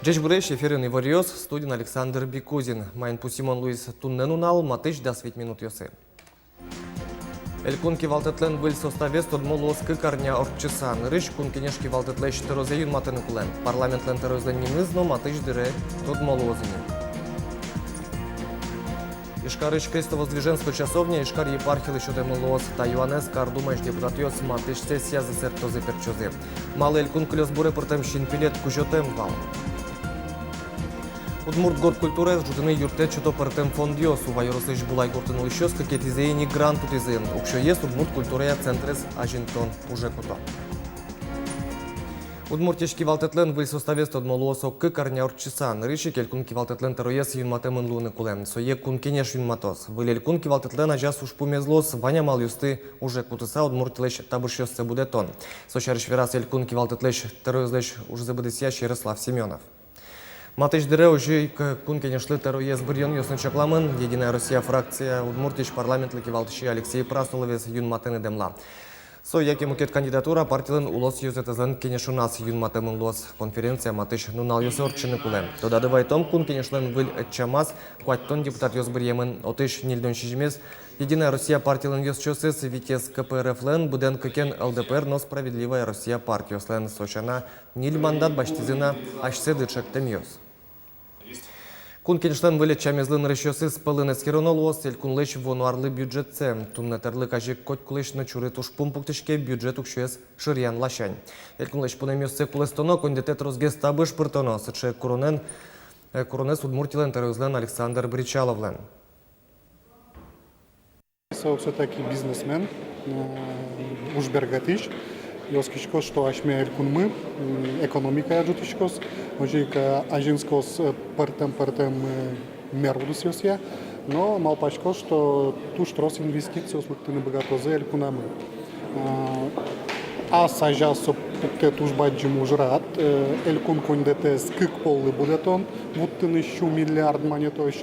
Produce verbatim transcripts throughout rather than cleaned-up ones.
Ӟечбуресь! Эфирын «Иворъёс», студиын Александр Бикузин. Маин пусйымон луиз туннэ нунал, матысь дас вить минутъёсы. Элькун кивалтэтлэн выль составез тодмо луоз кык арня ортчыса. Нырысь Кун Кенеш кивалтэтлэсь тӧрозэ юнматыны кулэ. Парламентлэн тӧроезлэн нимыз но матысь дыре тодмо луоз ини. Ижкарысь Крестовоздвиженской часовня Ижкар епархилы сётэмын луоз. Та юанэз кар думаысь депутатъёс матысь сессиязы сэрттозы-пертчозы. Малы элькун кылёсбуре пыртэм синпелет кузётэм вал? Удмурт горд культураез ӝутыны юрттэт сёто пӧртэм фондъёс. Ува ёросысь Булай гуртын улӥсьёс кыкетӥзэ ини грант утӥзы. Уксёез удмурт культурая центрез азинтон уже куто. Удмуртиысь кивалтэтлэн выль составез тодмо луоз ог кык арня ортчыса. Нырысь ик элькун кивалтэтлэн тӧроез юнматэмын луыны кулэ. Сое Кун Кенеш юнматоз. Выль элькун кивалтэтлэн азяз ужпумез луоз вань амалъёсты уже кутыса Удмуртилэсь табышъёссэ будэтон. Со сярысь вераз элькун кивалтэтлэсь тӧроезлэсь ужзэ быдэсъясь Ярослав Семёнов. Матысь дыре озьы ик Кун Кенешлы тӧроез быръёнъёсын чакламын. «Единая Россия» фракция Удмуртиысь парламентлы кивалтӥсь Алексей Прасоловез юнматыны дэмла. Со яке мукет кандидатура партилэн улосъёзэтэзлэн кенешоназ юнматэмын луоз. Конференция матысь нуналъёсы ортчыны кулэ. Тодады вайтом, Кун Кенешлэн выль ӧтчамаз куатьтон депутатъёс быръемын, отысь ньыльдон сизьымез «Единая Россия» партилэн ёзчиосыз, витез КПРФ-лэн, быдэн кыкен ЛДПР но «Справедливая Россия» партиослэн. Со сяна, ньыль мандат басьтӥзы на асьсэды ӵектэмъёс. Кун Кенешлэн выль ӧтчамезлы нырысьёсыз пӧлын эскероно луоз элькунлэсь вуоно арлы бюджетсэ. Туннэ тӥрлык азьык котькулэсь но чурыт ужпум пуктӥське, бюджет уксёез шыръян ласянь. Элькунлэсь пунэмъёссэ кулэстоно, коньдэтэ тросгес табыш пыртоно. Сыӵе куронэн, э, куронэз Удмуртилэн тӧроезлэн Александр Бречаловлэн. Со всё-таки бизнесмен, э, ужбергатӥсь. И оскисько, что асьме элькунмы, м, экономикая ӝутӥськоз. Озьы ик, э, азинскоз, э, пӧртэм-пӧртэм, э, мер удысъёсъя. Но малпасько, что туж трос инвестициос лыктыны быгатозы элькунамы. Э, ас азяз со пуктэ туж бадӟым ужрад, э, элькун коньдэтэз кык поллы будэтон, вуттыны сю миллиард манетозь.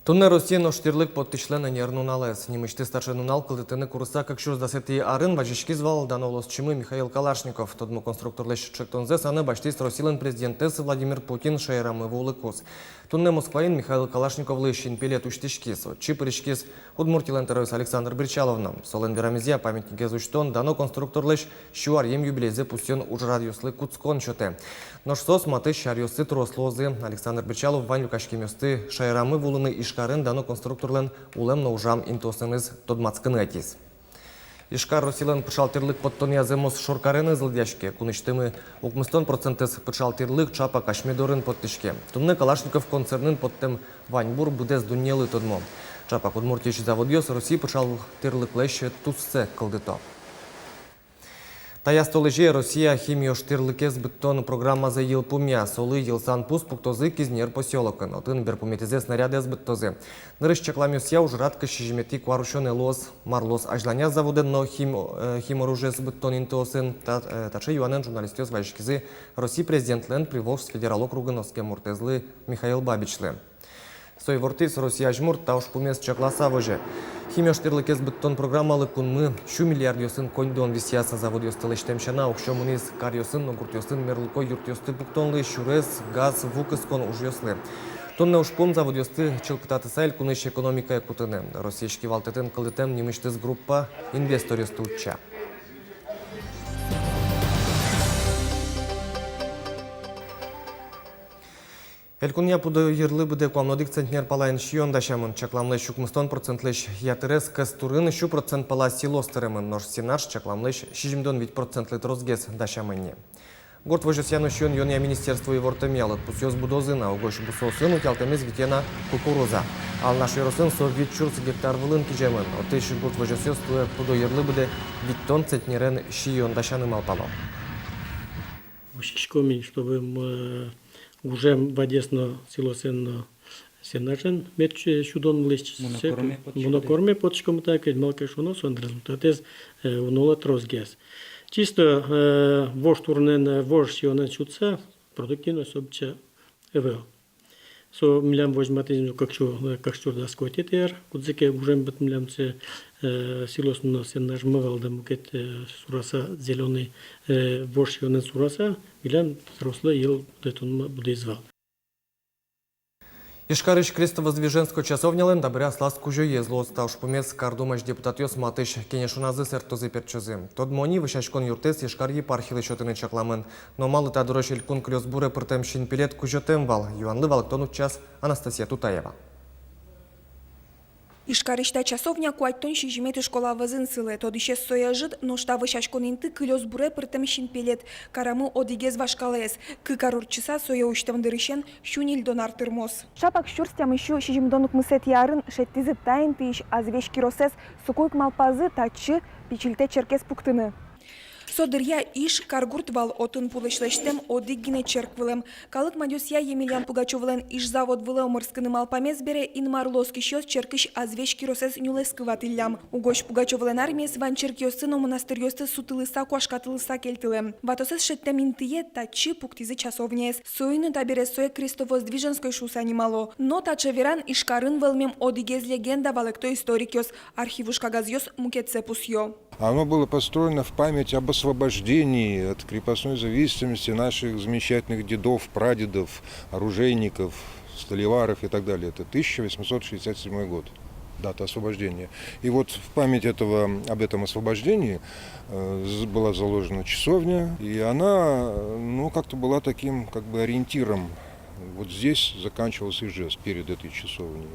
Туннэ Россиын ож тӥрлык поттӥсьлэн ӧнер нуналэз. Нимысьтыз таӵе нунал кылдытыны курыса кык сюрс дасэтӥ арын вазиськиз вал дано улосчимы Михаил Калашников. Тодмо конструкторлэсь ӵектонзэ санэ басьтӥз Россилэн президентэз Владимир Путин шаерамы вуылыкуз. Туннэ Москваын Михаил Калашниковлы синпелет усьтӥськиз. Отчы пыриськиз Удмуртилэн тӧроез Александр Бречалов но. Солэн верамезъя, памятникез усьтон дано конструкторлэсь сю аръем юбилейзэ пусъён ужрадъёслы кутскон сётэ. Нош соос матысь аръёсы трос луозы. Александр Бречалов вань люкаськемъёсты шаерамы вуылыны Ижкарын дано конструкторлэн улэм но ужам интыосыныз тодматскыны ӧтиз. Ижкар Россилэн пыӵал тӥрлык поттонъя зэмос шоркареныз лыдъяське. Кунысьтымы укмыстон процентэз пыӵал тӥрлык ӵапак асьме дорын поттӥське. Туннэ Калашников концернын поттэм ваньбур быдэс дуннелы тодмо. Ӵапак Удмуртиысь заводъёс Россиысь пыӵал тӥрлыклэсь туссэ кылдыто. Таяз толэзе Россия химиожтӥрлыкез быдтон программазэ йылпумъя. Солы йылсан пус пуктозы Кизнер посёлокын. Отын берпуметӥзэ снарядэз быдтозы. Нырысь чакламъёсъя, ужрад кызь сизьыметӥ куарусёнэ луоз. Мар луоз азьланяз заводэн но хим-, э, химоружиез быдтон интыосын? Та-, э, таӵе юанэн журналистъёс вазиськизы Росси президентлэн Приволжск федерал округын оскем муртэзлы Михаил Бабичлы. Со ивортӥз, Росси азьмурт та ужпумез чакласа возе. Химиожтӥрлыкез быдтон программалы кунмы сю миллиардъёсын коньдон висъяса. Заводъёсты лэсьтэм сяна, уксё мынӥз каръёсын но гуртъёсын мерлыко юртъёсты пуктонлы, сюрес, газ, ву кыскон ужъёслы. Туннэ ужпум заводъёсты чылкытатыса элькунысь экономикае кутыны. Россиысь кивалтэтын кылдытэм нимысьтыз группа инвесторъёсты утча. Элькунъя пудо йырлы быдэ куамын одӥг центнер палаен сиён дасямын. Чакламлэсь укмыстон процентлэсь ятырез кӧс турын, сю процент пала силос тыремын, нош сенаж чакламлэсь сизьымдон вить процентлы тросгес дасямын ни. Гурт возёсъя но сиён-юонъя министерство ивортэмъя, лыдпусъёс будозы на, угось бусыосын утялтэмез витё на кукуруза. Алнаш ёросын со вить сюрс гектар вылын киземын. Отысь гурт возёсъёс туэ пудо йырлы быдэ витьтон центнерен сиён дасяны малпало. Учкиськом ини, чтобы, м, э, гужем вадьёс но силосэн но сенажен мед сю-, сюдон лэсьтӥське. Монокорме потӥськом. Монокорме потӥськом, так ведь, малы ке шуоно, солэн результатэз, э, уно луэ тросгес. Чисто, э, вож турынэн, э, вож сиёнэн сюдса, продуктивность особо ӧвӧл. Со милям возьматӥз кык сю, э, кык сюрс дас куатетӥ ар, кудзэ ке гужем быдтӥм милям сое, э, силос но сцена нажмы вал да мукет, э, сураса зелёный, э, вож сиёнэн сураса, милям трослы йыл дэтон будӥз вал. Ижкарысь Крестовоздвиженской часовнялэн табере аслаз кузёез луоз. Та ужпумез Кардумаысь депутатъёс матысь кенешоназы сэрттозы-пертчозы. Тодмо ини, вӧсяськон юртэз Ижкар епархилы сётыны чакламын. Но малы та дырозь элькун кылёсбуре пыртэм синпелет кузётэм вал? Юанлы валэктон утчаз Анастасия Тутаева. Ижкарысь та часовня куатьтон сизьыметӥ школа вӧзын сылэ. Тодӥсез сое ӧжыт, нош та вӧсяськон инты кылёсбуре пыртэм синпелет. Карамы одӥгез вашкалаез. Кык ар ортчыса сое усьтэм дырысен сю ньыльдон ар тырмоз. Шапак сюрс тямыссю сизьымдон укмысэтӥ арын шедьтӥзы та интыысь азвесь киросэз. Соку ик малпазы татчы пичильтэ черкез пуктыны. Со дыръя Иж каргурт вал, отын пулэсь лэсьтэм одӥг гинэ черк вылэм. Калык мадёсъя, Емельян Пугачёвлэн Иж завод вылэ омырскыны малпамез бере, Инмарлы оскисьёс черкысь азвесь киросэз нюлэскы ватӥллям. Угось Пугачёвлэн армиез вань черкъёсты но монастырьёсты сутылыса, куашкатылыса кельтылэм. Ватосэз шедьтэм интые татчы пуктӥзы часовняез. Соин но табере сое Крестовоздвиженской шуыса нимало. Но таӵе веран Ижкарын вӧлмем одӥгез легенда, валэкто историкъёс. Архив ужкагазъёс мукетсэ пусъё. Оно было построено в память об освобождении от крепостной зависимости наших замечательных дедов, прадедов, оружейников, сталеваров и так далее. Это тысяча восемьсот шестьдесят седьмой год, дата освобождения. И вот в память этого, об этом освобождении, э, з-, была заложена часовня, и она, э, ну, как-то была таким, как бы, ориентиром. Вот здесь заканчивался Ижевск перед этой часовней.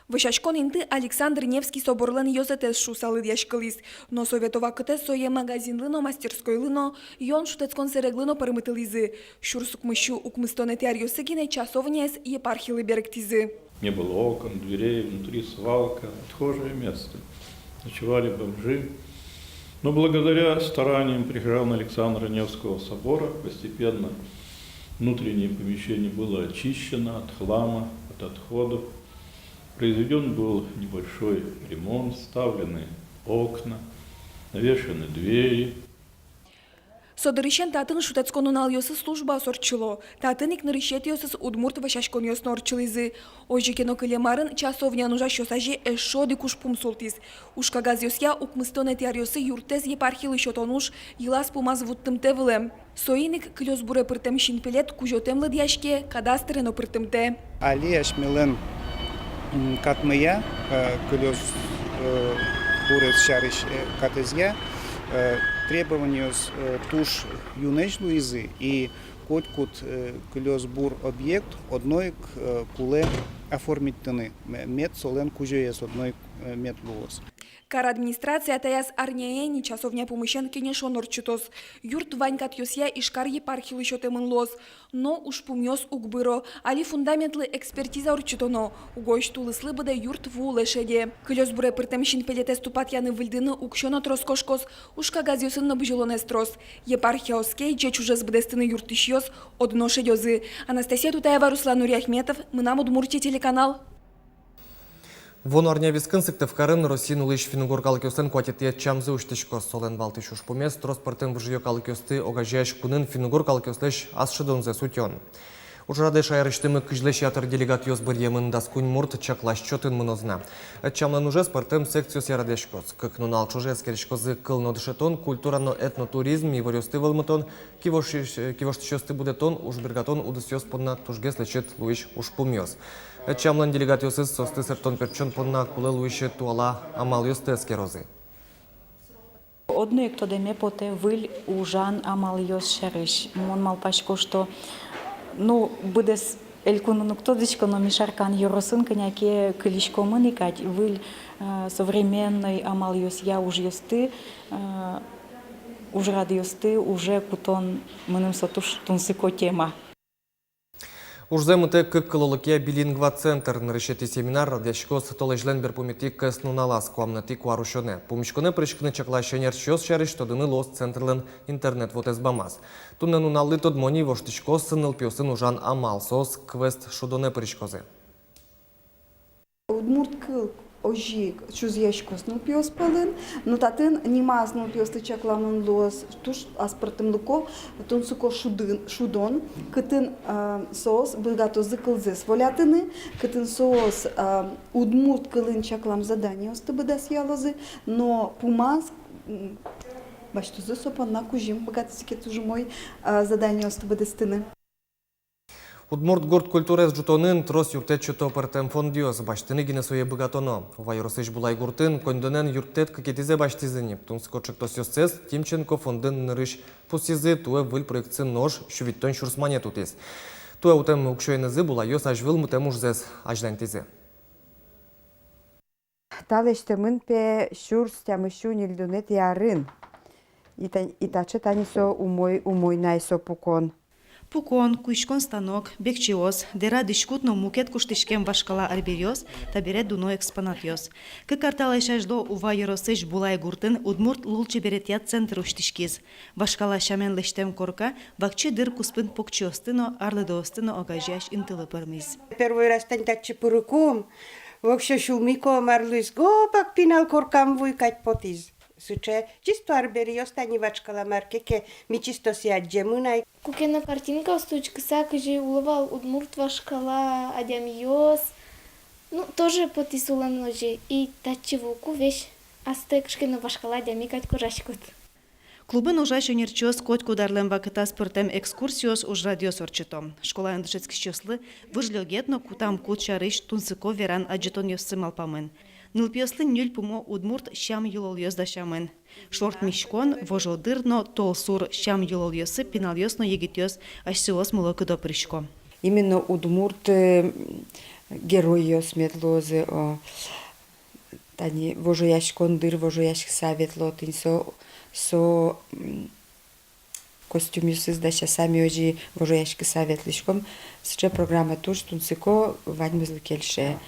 Вӧсяськон инты Александр Невский соборлэн ёзэтэз шуыса лыдъяськылӥз. Но совет вакытэ сое магазинлы но, мастерскойлы но, юон шутэтскон сэреглы но пӧрмытылӥзы. Сюрс укмыссю укмыстонэтӥ аръёсы гинэ часовняез епархилы берыктӥзы. Не было окон, дверей, внутри свалка, отхожее место. Ночевали бомжи. Но благодаря стараниям прихожан Александра Невского собора постепенно внутреннее помещение было очищено от хлама, от отходов. Произведён был небольшой ремонт, вставлены окна, навешаны двери. Со дырысен татын шутэтскон нуналъёсы службаос ортчыло. Татын ик нырысетӥосыз удмурт вӧсяськонъёс но ортчылӥзы. Озьы ке но, кылем арын часовняын ужасьёс азе эшшо одӥг ужпум султӥз. Ужкагазъёсъя, укмыстонэтӥ аръёсы юртэз епархилы сётон уж йылаз-пумаз вуттымтэ вылэм. Соин ик кылёсбуре пыртэм синпелет кузётэм лыдъяське, кадастре но пыртымтэ. Али асьмелэн, м, катмыя, э, кылёс, э, бурез сярысь, э, катэзъя, э, требованиос, э, туж юнэсь луизы, и котькуд, э, кылёсбур объект одно ик, э, кулэ оформитьтыны, ме-, мед солэн кузёез одно ик, э, мед луоз. Кар администрация таяз арняе ини часовня пумысен кенешон ортчытоз. Юрт вань катъёсъя Ижкар епархилы сётэмын луоз. Но ужпумъёс уг быро. Али фундаментлы экспертиза ортчытоно. Угось тулыслы быдэ юрт ву улэ шеде. Кылёсбуре пыртэм синпелетэз тупатъяны-выльдыны уксё но трос кошкоз, ужкагазъёсын но бызьылонэз трос. Епархия оске, ӟеч ужез быдэстыны юрттӥсьёс одно шедёзы. Анастасия Тутаева, Руслан Нуриахметов, «Мынам Удмуртие» телеканал. Вуоно арня вискын Сыктывкарын Россиын улӥсь финн-угор калыкъёслэн куатетӥ ӧтчамзы усьтӥськоз. Солэн валтӥсь ужпумез — трос пӧртэм выжыё калыкъёсты огазеясь кунын финн-угор калыкъёслэсь ас шудонзэс утён. Ужрадэ шаерысьтымы кызьлэсь ятыр делегатъёс быръемын, дас куинь мурт чаклась чотын мыноз на. Ӧтчамлэн ужез пӧртэм секциосъя радъяськоз. Кык нунал ӵоже эскериськозы кыл но дышетон, культура но этнотуризм, иворъёсты вӧлмытон, кивоштӥсь-, кивоштӥсьёсты будэтон, ужбергатон удысъёс понна тужгес лэчыт луись ужпумъёс. Ӧтчамлэн делегатъёсыз соосты сэрттон-пертчон понна кулэ луись туала амалъёсты эскерозы. Одно ик тодэме потэ выль ужан амалъёс сярысь. Мон малпасько, что, ну, быдэс элькунын уг тодӥськы, но ми Шаркан ёросын кӧня ке кылиськомы ни кадь выль, э, современной амалъёсъя ужъёсты, э, ужрадъёсты уже кутон, мыным со туж тунсыко тема. Ужзэ мытэ кык кылолыкъя билингва центр. Нырысетӥ семинар радъяськоз толэзьлэн берпуметӥ кӧснуналаз, куамынэтӥ куарусёнэ. Пумиськонэ пыриськыны чакласянь ӧнерчиос сярысь тодыны луоз центрлэн интернет-вотэсбамаз. Туннэ нуналлы, тодмо ни, воштӥськоз нылпиосын ужан амал, соос квест шудонэ пыриськозы. Удмурт кыл Озьы ик чузъяськоз нылпиос пӧлын, но татын нимаз нылпиосты чакламын луоз туж аспӧртэмлыко, тунсыко шудын, шудон, кытын, э, соос быгатозы кылзэс волятыны, кытын соос, э, удмурт кылын чаклам заданиосты быдэсъялозы, но пумаз, м, басьтозы со понна кузьым, быгатозы ке туж умой, э, заданиосты быдэстыны. Удмурт гурт культураез ӝутонын трос юрттэт сёто пӧртэм фондъёс, басьтыны гинэ сое быгатоно. Ува ёросысь Булай гуртын коньдонэн юрттэт кыкетӥзэ басьтӥзы ни. Тунсыко ӵектосъёссэс Тимченко фондын нырысь пусйизы, туэ выль проектсы нош сю витьтон сюрс манет утӥз. Туэ утэм уксёенызы булайёс азьвыл мытэм ужзэс азьланьтӥзы. Та лэсьтэмын, пе, сюрс тямыссю ньыльдонэтӥ арын. И та-, и таӵе тани со умой, умой на ай со пукон. Пукон, куиськон станок, бекчеос, дэра дӥськут но мукет куштӥськем вашкала арбериос табере дуно экспонатъёс. Кык ар талэсь азьло Ува ёросысь Булай гуртын удмурт лулчеберетъя центр усьтӥськиз. Вашкала сямен лэсьтэм корка вакчи дыр куспын покчиосты но, арлыдоосты но огазеясь интылы пӧрмиз. Первой раз тани татчы пырыкум, воксё сюлмы ик мар луиз, гопак пинал коркам вуй кадь потӥз. Сыӵе чисто арбериос тани вашкала, мар ке ке ми чисто сое адӟемын ай. Куке но картинкаосты учкыса, кызьы уло вал удмурт вашкала адямиос, ну, тоже потӥз улэм озьы. И татчы вуку, весь астэ кыӵе ке но вашкала адями кадь кожаськод. Клубын ужась ӧнерчиос котькуд арлэн вакытаз пӧртэм экскурсиос, ужрадъёс ортчыто. Школаын дышетскисьёслы выж лёгет но кутам кут сярысь тунсыко веран адӟытонъёссы малпамын. Нылпиослы ньыль пумо удмурт сям-йылолъёс дасямын. Шорт миськон, вожодыр но толсур сям-йылолъёсы пиналъёс но егитъёс асьсэос мылокыдо пырисько. Именно удмурт, э, геройёс мед луозы, о, тани вожояськон дыр вожояськыса ветло, тӥни со, со, м, костюмъёсыз дасяса ми озьы вожояськыса ветлӥськом. Сыӵе программа туж тунсыко, ваньмызлы кельше.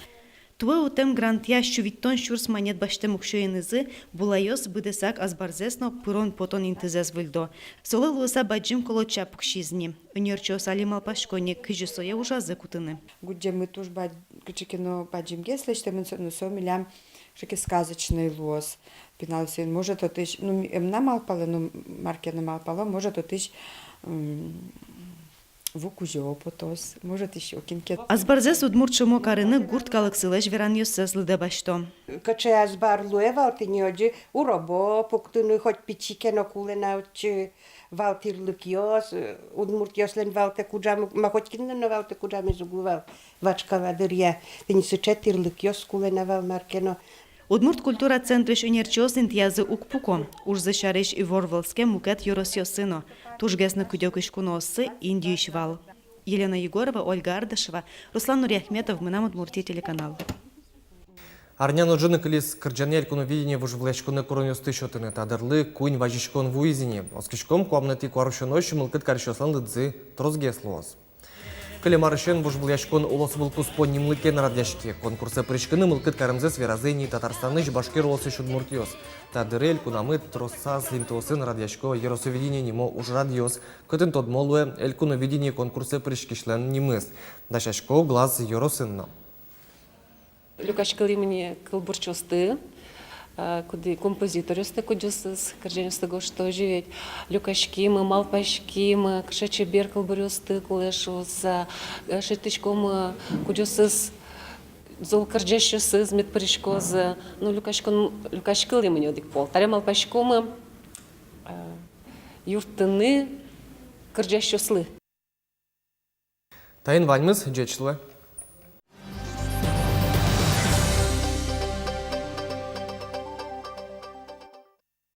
Туэ утэм грантъя сю витьтон сюрс манет басьтэм уксёенызы булайёс быдэсак азбарзэс но пырон-потон интызэс выльдо. Солы луыса бадӟым колодча пуксиз ни. Ӧнерчиос али малпасько ни, кызьы сое ужазы кутыны. Гудӟеммы туж бад-, кыӵе ке но бадӟымгес лэсьтэмын со, но со милям кыӵе ке сказочной луоз. Пиналъёсын, может, отысь, ну, ми-, мынам малпало, ну, мар ке но малпало, может, отысь, м, ву кузё потоз, может, ещё кин ке. Азбарзэс удмурт шумо карыны гурт калыксылэсь веранъёссэс лыдэ басьто. Кыӵе азбар луэ вал, тӥни озьы уробо пуктыны, хоть пичи ке но кулэ на отчы. Вал тӥрлыкъёс, э, удмуртъёслэн валтэк ужам, ма, хоть кинлэн но валтэк ужамез уг лу вал вашкала дыръя. Тӥни сыӵе тӥрлыкъёс кулэ на вал мар ке но. Удмурт культура центрысь ӧнерчиос интыязы уг пуко. Ужзы сярысь иворвылске мукет ёросъёсы но. Тужгес но кыдёкысь кунооссы Индиысь вал. Елена Егорова, Ольга Ардашева, Руслан Нуриахметов, «Мынам Удмуртие» телеканал. Арня но ӝыны кылиз кырӟанъя «Элькуновидение» вожвылъяськонэ куронъёсты сётыны. Та дырлы куинь вазиськон вуиз ини. Оскиськом, куамынэтӥ куарусёнозь мылкыд карисьёслэн лыдзы тросгес луоз. Кылем арысен вожвылъяськон «Улосвыл куспо» нимлыкен радъяське. Конкурсэ пыриськыны мылкыд каремзэс веразы ини Татарстанысь, Башкир улосысь удмуртъёс. Та дыре элькунамы тросаз интыосын радъясько «Ёросовидение» нимо ужрадъёс, кытын тодмо луэ «Элькуновидение» конкурсэ пыриськисьлэн нимыз. Дасясько Глаз ёросын но. Люкаськылӥм ини кылбурчиосты, а, кудӥ-, композиторъёсты, кудъёсыз кырӟанъёсты гожто, озьы ведь. Люкаськимы, малпаськимы, кыӵе чебер кылбуръёсты кулэ шуыса, а, шедьтӥськомы, кудъёсыз зол кырӟасьёсыз мед пыриськозы. Ну, люкаськон, люкаськылӥм ини одӥг пол. Таре малпаськомы, а, юрттыны кырӟасьёслы. Таин ваньмыз, ӟеч луэ.